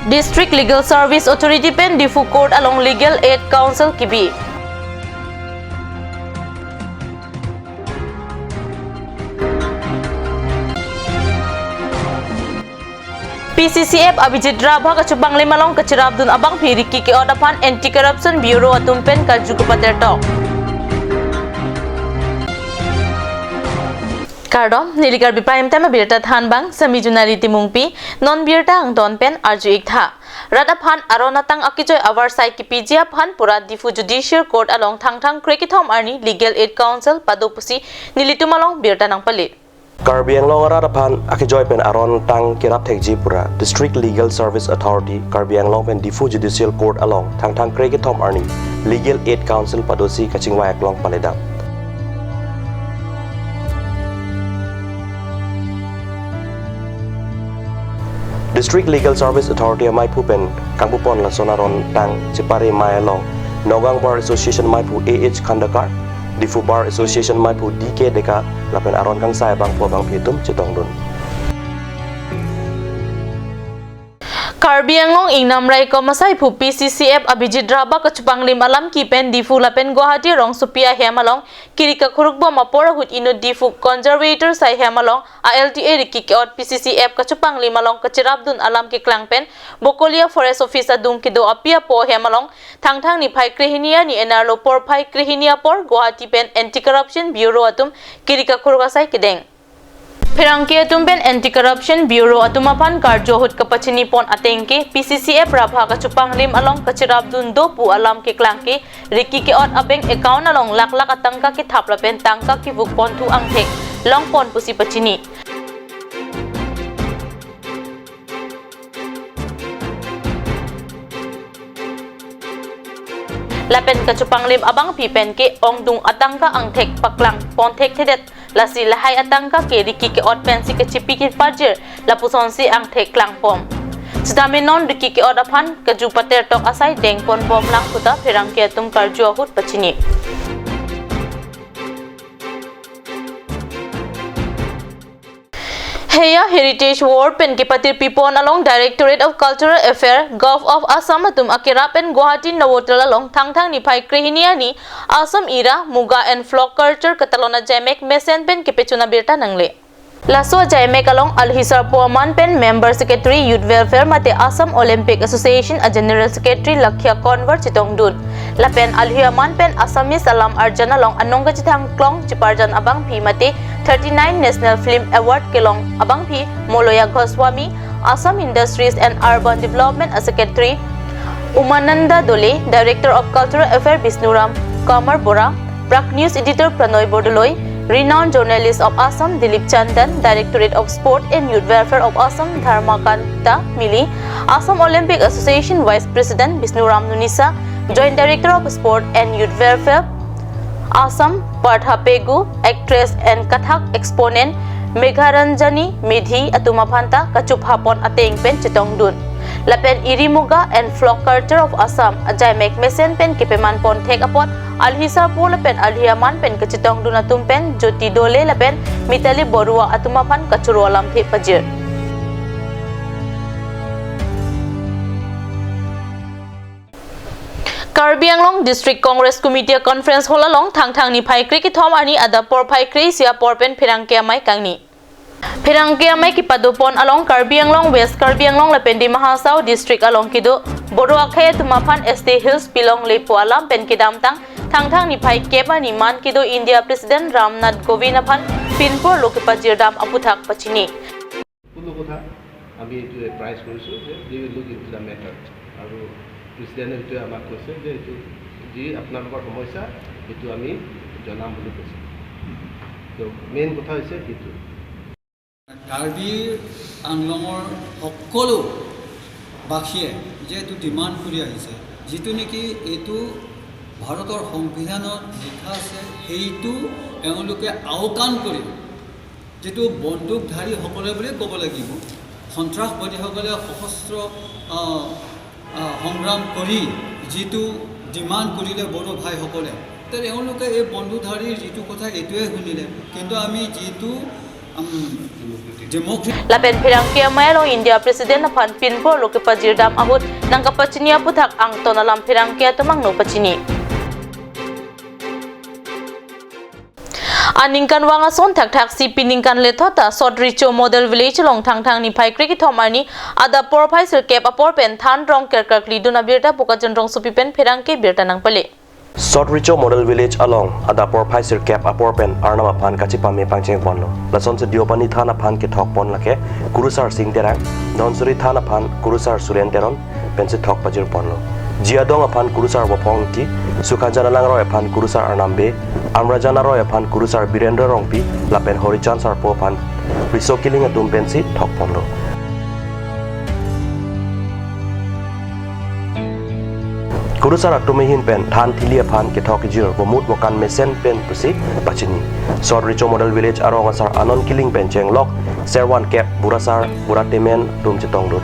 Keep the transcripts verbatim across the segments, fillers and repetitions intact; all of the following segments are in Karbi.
District Legal Service Authority pen Diphu Court along Legal Aid Counsel kebi. P C C F Abhijit Rabha kachupanglim along kacherapdun abangpi riki ke-ot aphan Anti-Corruption Bureau atum pen karju kepatertok. Kardom, neli Karbi Prime Time abirta thanbang, sami Junari Timungpi, non birta angton pen arju-ik tha. Rat aphan aron atang akejoi avarsai kepiji aphan pura Diphu Judicial Court along Thangthang krekethom arni Legal Aid Counsel pado pusi nelitum along birta nangpale. Karbi Anglong arat aphan akejoi pen aron atang kerap thekji pura District Legal Service Authority, Karbi Anglong pen Diphu Judicial Court along Thangthang krekethom arni Legal Aid Counsel padosi kachingvai aklong paledam. District Legal Service Authority amaiphu pen kangpupon lason aron atang chepare amei along Nagaon Bar Association amaiphu A H Khandekar, Diphu Bar Association amaiphu D K Deka lapen aron kangsai abangphu abangpi atum chetongdun. Karbi Anglong Ingnam Raikom asaiphu P C C F Abhijit Rabha kachupanglim alam kepi pen Diphu lapen Guwahati rongsopi ahem along kiri kakhuruk bom apor ahut inut Diphu Conservator asai hem along a L T A riki ke-ot P C C F kachupanglim along kacherapdun alam keklang pen Bokolia Forest Office adung kedo api apo hem along Thangthang niphai krehini arni enar lo porphai krehini apor Guwahati pen Anti-Corruption Bureau atum kiri kakhuruk asai kedeng. Pherangke atum pen Anti-Corruption Bureau atum aphan karju ahut kapachini pon ateng ke P C C F Rabha kachupanglim along kacherapdun do pu alam keklang ke riki ke-ot a-bank account along lakh lakh atangka kethap lapen tangka kevuk ponthu angthek longpon pusi pachini. Lapen kachupanglim abangpi pen ke ongdung atangka angthek paklang ponthekthedet, lasi lahai atangka ke riki ke-ot pensi kachipi kepajir lapusonsi angthek klangpon. Sitame non riki ke-ot aphan karju patertok asai dengpon bomlang puta pherangke atum karju ahut pachini. Heya Heritage Award pen kepatirpi pon along Directorate of Cultural Affairs, Govt of Assam atum akerap pen Guwahati Novotel along Thangthang niphai krehini arni Assam Era, Muga and Flock Culture katalon ajaimek mesen pen kepachun abirta nangle. Laso ajaimek along alohi sarpo aman pen Member Secretary Youth Welfare mate Assam Olympic Association a General Secretary Lakhia Konwar chetongdun. Lapen alohi aman pen Assamese alam arjan along anong kachethang klong cheparjan abangpi mate thirty-nine National Film Award kelong abangpi Moloya Goswami, Assam Industries and Urban Development a Secretary, Umananda Dole, Director of Cultural Affairs Bishnuram Kamar Bora, Prag News Editor Pranoy Bordoloi, renowned journalist of Assam Dilip Chandan, Directorate of Sport and Youth Welfare of Assam Dharmakanta Mili, Assam Olympic Association Vice President Bishnuram Nunisa, Joint Director of Sport and Youth Welfare Assam Partha Pegu, actress and Kathak exponent Megharanjani Medhi atum aphan ta kachupha pon ateng pen chetongdun. Lapen Era, Muga and Flock Culture of Assam ajaimek mesen pen kepaman ponthek apot alohi sarpo lapen alohi aman pen kachetongdun atum pen Jyoti Dole lapen Mitali Borua atum aphan kachoro alamthe pajir. Karbi Anglong District Congress Committee Conference Hall along Thangthang niphai krekethom arni adap porphai kre-isi apor pen pherangke amei kangni. Pherangke amei kepado pon along Karbi Anglong, West Karbi Anglong lapen Dima Hasao District along kedo Bodo akhei atum aphan S T Hills pilongle pu alam pen kedamtang Thangthang niphai kep arni man kedo India President Ram Nath Kovind aphan pinpur lo kepajirdam aputhak pachini. সকলো কথা আমি এইটো এডভাইচ কৰিছোঁ যে they will look into the matter। আৰু প্ৰেচিডেণ্টে এইটোৱে আমাক কৈছে যে এইটো যি আপোনালোকৰ সমস্যা, সেইটো আমি জনাম বুলি কৈছে। তো মেইন কথা হৈছে সেইটো। কাৰ্বি আংলঙৰ সকলো বাসীয়ে যে এইটো ডিমাণ্ড কৰি আহিছে, যিটো নেকি এইটো ভাৰতৰ সংবিধানত লিখা আছে, সেইটো এওঁলোকে আওকাণ কৰি যিটো বন্দুকধাৰীসকলে বুলিয়ে ক'ব লাগিব, সন্ত্ৰাসবাদীসকলে সশস্ত্ৰ, আহ, আহ, সংগ্ৰাম কৰি যিটো ডিমাণ্ড কৰিলে বড়ো ভাইসকলে, তে এওঁলোকে এই বন্দুকধাৰীৰ যিটো কথা এইটোৱে শুনিলে। কিন্তু আমি যিটো, Democratic. Lapen pherangke amei along India President aphan pinpur lo kepajirdam ahut nangkapachini aputhak angton alam pherangke atum angno pachini. Aningkanvang ason thakthak si pi ningkan lethot ta Sot Recho Model Village along Thangthang niphai kre kethom arni adap porphai sirkep apor pen than rong kerkar kli dun abirta Bokajan rongsopi pen pherangke birta nangpale. Sot Recho Model Village along adap porphai sirkep apor pen Arnam aphan kachepame pangcheng ponlo. Lasonsi Deopani than aphan kethok pon lake Kurusar Sing Terang, Dhansiri than aphan Kurusar Suren Teron pensi thok pajir ponlo. Jiadong aphan Kurusar Vophong Ingti, Sukhanjan Alangroi aphan Kurusar Arnam Bey, Amrajan Aroi aphan Kurusar Birendra Rongpi, lapen Horichand Sarpo aphan Riso Killing atum pensi thok ponlo. Kurusar atum ahin pen than thili aphan kethok kejir vomut vokan mesen pen pusi pachini. Sot Recho Model Village arong asar Anon Killing pen chenglok servan kep burasar buratemen atum chetongdun.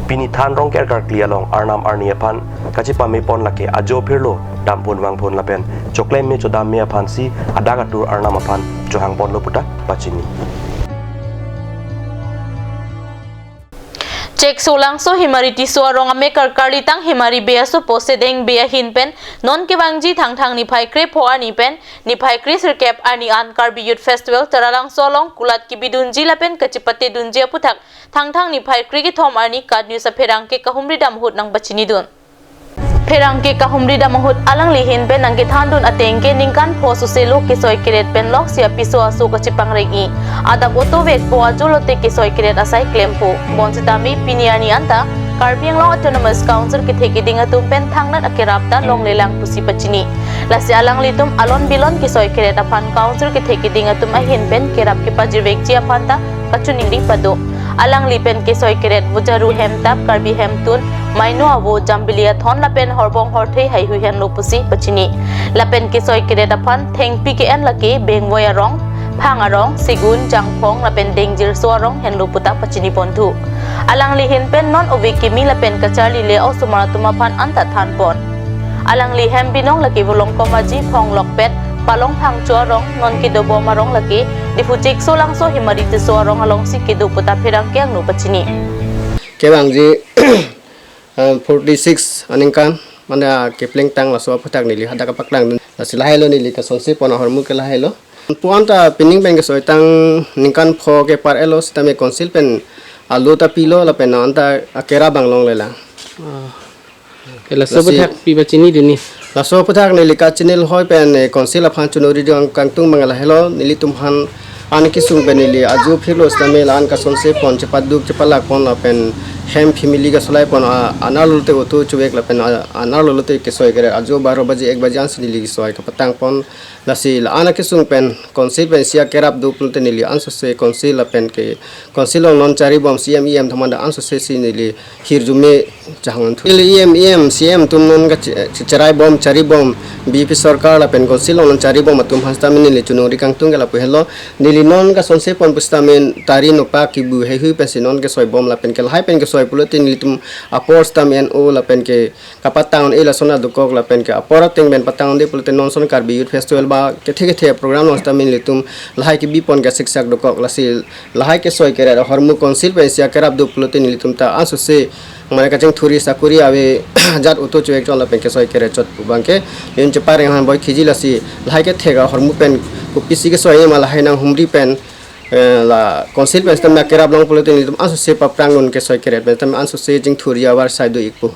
Pini than rong kerkar kli along Arnam arni aphan kachepame pon lake ajo phirlo damphun vangphun lapen choklem me chodam me aphansi adak atur Arnam aphan chohang ponlo puta pachini. Cheksolangso Himari Tisso arong amekar Karlitang Himari Bey asopo Sedeng Bey ahin pen non kevangji Thangthang niphai krepho arni pen niphai kre sirkep arni an Karbi Youth Festival Taralangso along kulat kebidunji lapen kachepatedunji aputhak Thangthang niphai kre kethom arni KAT News apherangke kahumri dam ahut nangpachinidun. Pherangke kahumri dam ahut alangli ahin pen nangkethandun ateng ke ningkan pho sose lo kesoi keret pen loksi apiso aso kachepangreng-i. Adap auto vekpo ajo lote kesoi keret asai klempo. Bonsitame pini arni anta Karbi Anglong Autonomous Council kethe keding atum pen thangnat akerap ta longlelang pusi pachini. Lasi alanglitum alon bilon kesoi keret aphan Council kethe keding atum ahin pen kerap kepajirvekji aphan ta kachiningri pado. Alangli pen kesoi keret vojaru hemtap Karbi hemtun maino avo jambili athon lapen horbong horthei haihui henlo pusi pachini. Lapen kesoi keret aphan thengpi ke-en lake bengvoi arong, phang arong, segun, jangphong lapen dengjirso arong henlo puta pachini ponthu. Alangli ahin pen non ove kimi lapen kacharli le osomar atum aphan anta than pon. Alangli hem binong lake Volongkom Aji, Phonglokpet, Palong Phangcho arong, non kedobom arong lake Diphu Cheksolangso Himari Tisso arong alongsi kedo puta pherangke angno pachini. Kevangji, eh, forty six aningkan, mane, ah, kepleng tang laso aputhak neli hadak kapaklangdun. Lasi lahai lo neli kasonse pon ahormu ke lahai lo. Puan ta pining pen kesoi tang ningkan pho kepar-elo sitame Council pen alo ta pilo lapen anta akerap abang longlelang. Ah. Ke laso, lasi aputhak pi pachinidun ni? Laso aputhak neli kachini hoi pen, eh, Council aphan chunuri dong kangtung abang lahelo, nelitum aphan an kesung pen neli ajo phirlo sitame la-an kasonse pon chepaduk chepalak pon lapen hem family kasolai pon a-, anerlo lote auto chevek lapen a-, anerlo lote kesoi keret ajo baro baji ek baji ansi neli kesoi kapatang pon. Lasi la-an akesung pen Council pensi akerap do pulote neli ansose Council lapen ke Council along non charibom C M E M atum anta ansose si neli hirjume chahangthu. Neli E M, E M, C M atum non kache-, che-, cheraibom, charibom, B J P sorkar lapen Council along non charibom atum aphan sitame neli chunuri kangtung ke lapu helo. Neli non kasonse pon pusitame tari nopak kibu haihui pensi non kesoibom lapen ke lahai pen kesoi pulote nelitum apor sitame N O lapen ke kapatang un-e lason adokok lapen ke apor ateng pen patang un-e pulote non ason Karbi Youth Festival ba kethe kethe program along sitame nelitum lahai kebi pon kasiksak dokok. Lasi lahai kesoi keret ahormu Council pensi akerap do pulote nelitum ta ansose mane kachingthurji sakori ave jat auto chevek chon lapen kesoi keret chot pu abang ke nelitum chepareng han boi khiji. Lasi lahai kethek ahormu pen kopisi kesoi ma lahai nanghumri pen, eh, la Council pen sitame akerap long pulote nelitum ansose paprang un kesoi keret pen sitame ansose chingthurji avar sai do-ikpo.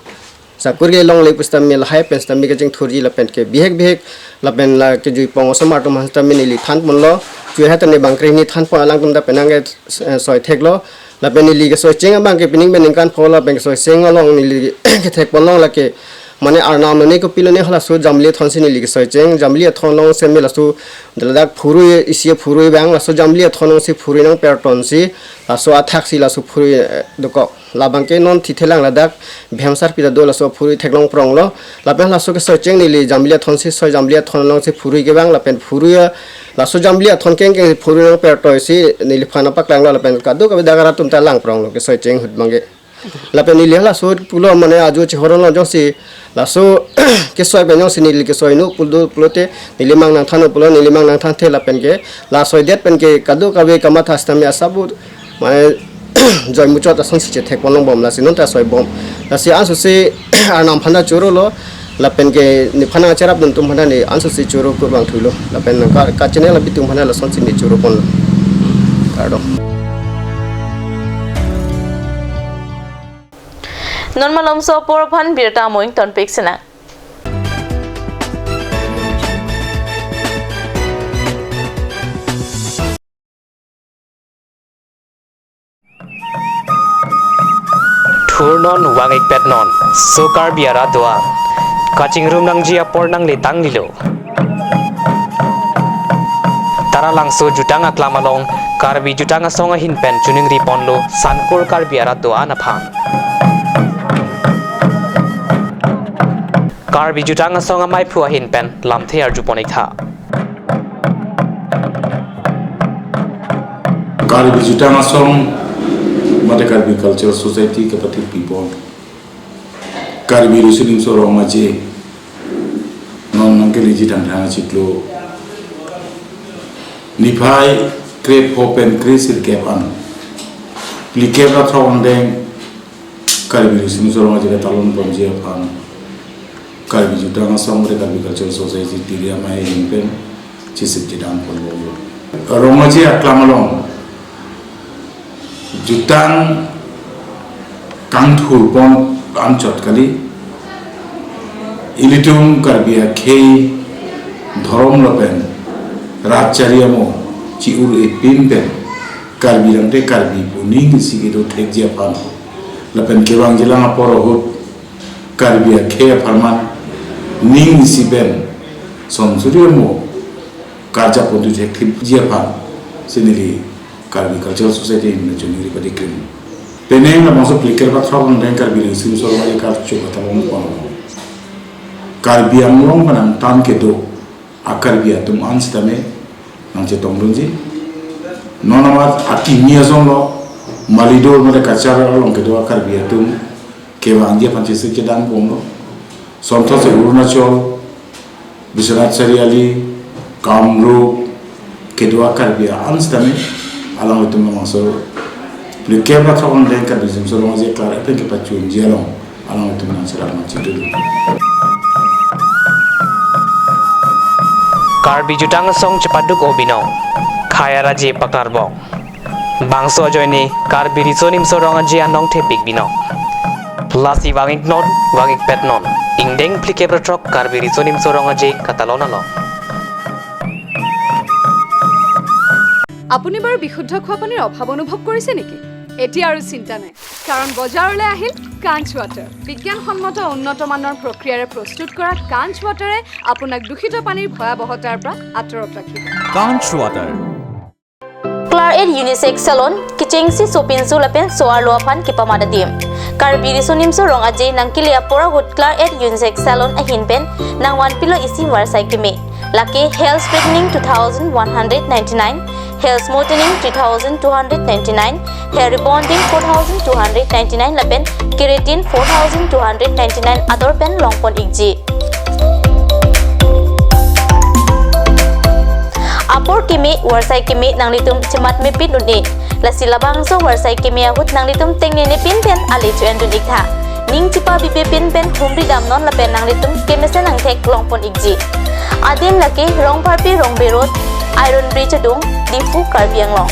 Sakori longle pusitame lahai pen sitame kachingthurji lapen ke bihek bihek lapen la kejui pon osomar atum aphan sitame neli than ponlo. Chue hatane bangkrehini than pon alangtum ta penang ke, eh, soi theklo. Lapen neli kesoi cheng abang ke pining pen ningkan pho lapen kesoi cheng along neli kethek pon long lake mane Arnam lone kopilo ne halaso jambili athon si neli kesoi cheng. Jambili athon along seme laso ladak phurui isi phurui abang laso jambili athon alongsi phurui nangpertonsi laso athaksi laso phurui, eh, dokok. Labang ke non thithelang ladak Bhemsar pita do laso phurui theklong pronglo. Lapen laso kesoi cheng neli jambili athon si soi jambili athon alongsi phurui kevang lapen phurui, eh, laso jambili athon kengkeng phurui nangpertoisi neliphan paklanglo lapen kadokave dak arat atum ta lang pronglo kesoi cheng ahut abang ke. Lapen neli halaso pulo mane ajo chehorlo jongsi laso kesoi pen jongsi neli kesoi no pulo pulote neli mang nangthan pulo neli mang nangthanthe lapen ke laso det pen ke kadokave kamatha sitame asabut mane joi muchot asonsi chethek ponlongbom lasi nonta soibom. Lasi ansose Arnam aphan ta chorolo lapen ke nephan nangcherapdun atum aphan ta ne ansose choro kurvangthulo lapen nang ka, ka channel abitum aphan ta lasonsi ne choro ponlo. Kardom. Non malomso apor aphan birta amoing tonpik sena. Thurnon vang-ikpetnon, so Karbi arat do-an. Kachingrum nangji apor nangle tanglilo. Taralangso jutang aklam along, Karbi Jutang Asong ahin pen choningri ponlo, Sankur Karbi arat do-an aphan. Karbi Jutang Asong amaiphu ahin pen lamthe arju pon-iktha. Karbi Jutang Asong mate Karbi Cultural Society kapathe pipon Karbi Riso Nimso Rong Aje non nangkeleji Thangthang achiklo niphai krepho pen kresirkep an phlikep ra throk angdeng Karbi Riso Nimso Rong Aje katalon ponji aphan Karbi Jutang Asong mate Karbi Cultural Society Tiri amei ahin pen chisip chedam ponbomlo. Rong Aje aklam along jutang kangthur pon anchot kali. Ilitum Karbi akhei dhorom lapen rat chari amo chi-ur-e pin pen Karbi rangte Karbi pu ning isi kedo thekji aphan lapen kevangjilang apor ahut Karbi akhei apharman ning isi pen son suri amo karjap pontu thekthipji aphan si neli Karbi Cultural Society ahin pen choningri padi krim. Penang labangso phlikep ra throk angdeng Karbi Riso Nimso Rong Aje karcho katalon pon. Karbi Anglong pen nangtan kedo a-Karbi atum an sitame nangchetongdunji. Non amat akimi ason lo Malidor mate Cachar along kedo a-Karbi atum kevangji aphan chisip chedam bomlo. Sonthotsi Arunachal, Biswanath Chariali, Kamrup, kedo a-Karbi an sitame alanglitum labangso phlikep ra throk angdeng Karbi Riso Nimso Rong Aje klar pen kepachunji along alanglitum nangcherap nangchedun. Karbi Jutang Asong chepaduk-o binong, khei araje pakarbong. Bangso ajoine Karbi Riso Nimso Rong Aje anong thepik binong. Lasi vang-iknon, vang-ikpetnon, ingdeng phlikep ra throk Karbi Riso Nimso Rong Aje katalon along. আপুনি বাৰু বিশুদ্ধ খোৱা পানীৰ অভাৱ অনুভৱ কৰিছে নেকি? এতিয়া আৰু চিন্তা নাই, কাৰণ বজাৰলৈ আহিল কাঞ্চ ৱাটাৰ। বিজ্ঞানসন্মত উন্নত মানৰ প্ৰক্ৰিয়াৰে প্ৰস্তুত কৰা কাঞ্চ ৱাটাৰে আপোনাক দূষিত পানীৰ ভয়াৱহতাৰ পৰা আঁতৰত ৰাখিব। Kanch Water. Claret Unisex Salon, kechengsi sopinso lapen so-arlo aphan kepamat adim. Karbi Riso Nimso Rong Aje nangkele apor ahut Claret Unisex Salon ahin pen nangvanpilo isi varsai keme. Lake hair straightening two thousand one hundred ninety-nine, hair smoothening three thousand two hundred ninety-nine, hair rebonding four thousand two hundred ninety-nine lapen keratin four thousand two hundred ninety-nine ador pen longpon-ikji. Apor keme, varsai keme nanglitum chematmepin un-e. Lasi labangso varsai keme ahut nanglitum tengnenepin pen ale cho-endun-iktha. Ning chepabibepin pen humri damnon lapen nanglitum kemesen angthek longpon-ikji. Adim lake Rongpharpi Rongbe Road, Iron Bridge adung, Diphu, Karbi Anglong.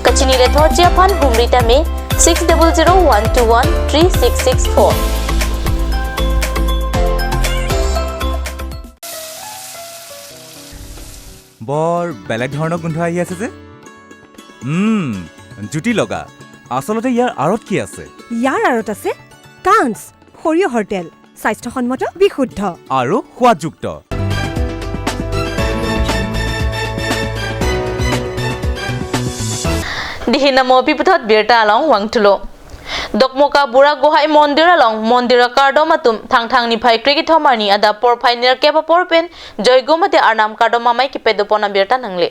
Kachinine thotji aphan humri tame six double zero one two one three six six four. বৰ বেলেগ ধৰণৰ গোন্ধ আহি আছে যে। উম, জুতি লগা। আচলতে ইয়াৰ আঁৰত কি আছে? ইয়াৰ আঁৰত আছে কাঞ্চ, সৰিয়হৰ তেল, স্বাস্থ্যসন্মত, বিশুদ্ধ। আৰু সোৱাদযুক্ত। Dihin amo pi puthot birta along vangthulo. Dokmoka Bura Gohai Mondir along mondir akardom atum Thangthang niphai krekethom arni adap porphai nerkep apor pen joigo mate Arnam kardom amei kepedopon abirta nangle.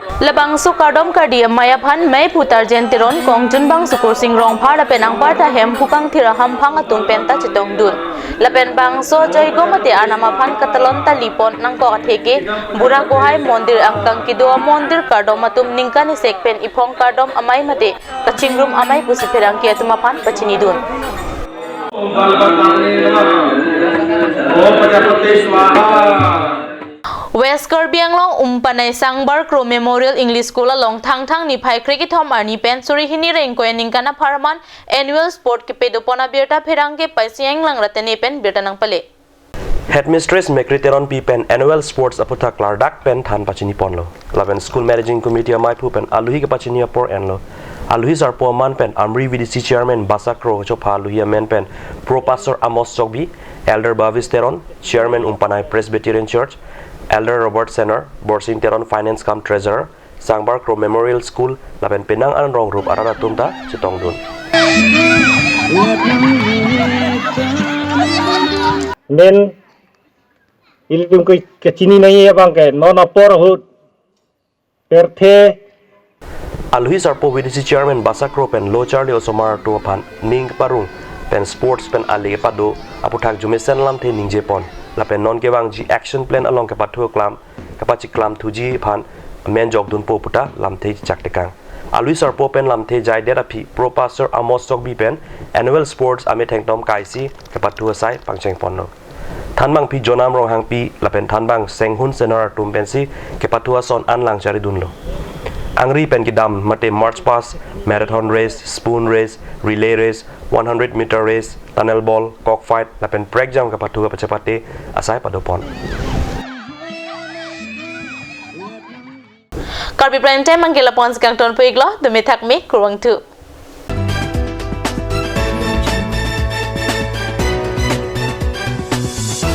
Labangso kardom kardi amei aphan meiphu Tarjen Teron, kongjun bangso Kursing Rongphar lapen anparta Hemphu Kangthir ahamphang atum penta chetongdun. Lapen bangso joigo mate arnam aphan katalon talipon nangkok atheke Bura Kohai Mondir angkang kedo amondir kardom atum ningkan isek pen iphong kardom amei mate kachingrum amei pusi pherangke atum aphan pachinidun. West Karbi Anglong Umpanai Sangbar Kro Memorial English School along Thangthang niphai krekethom arni pen suri hini ra ingkoi aningkan apharman annual sport kepedopon abirta pherangke Paisiang Langra Tene pen birta nangpale. Headmistress Mekri Teronpi pen annual sports aputhak klardak pen than pachiniponlo. Lapen School Managing Committee ameiphu pen aluhi kepachini apor enlo. Aluhi sarpo aman pen Amri V D C Chairman Basa Kro chopha aluhi amen pen Pro Pastor Amos Chokbi, Elder Bavis Teron, Chairman Umpanai Presbyterian Church, Elder Robert Senar, Borsing Teron Finance cum Treasurer, Sangbar Kro Memorial School, lapen penang an rong rup arat atum ta chetongdun. Nen ilitum ke kachini nai abang ke non apor ahut perthe. Aluhi sarpo V D C Chairman Basa Kro pen lo charli osomar atum aphan ning keparong pen sports pen ale kepado aputhak jumesen lamthe ningjepon lapen non kevangji action plan along kepathu klam kepachiklam thuji aphan amen jokdunpo puta lamthe chak tekang. Aluhi sarpo pen lamthe jaidet aphi Pro Pastor Amos Chokbi pen annual sports amethengtom kaisi kepathu asai pangchengponlo. Thanbangpi Jonam Ronghangpi lapen thanbang Senghun Senar atum pensi kepathu ason an lang charidunlo. Angri pen kedam mate march past, marathon race, spoon race, relay race, one hundred meter race, tunnel ball, cockfight lapen prekjam kepathu kepachepate asai padopon. Karbi Prime Time abangke lapu-an si kangtonpo iklo, dome thakme, kurvangthu.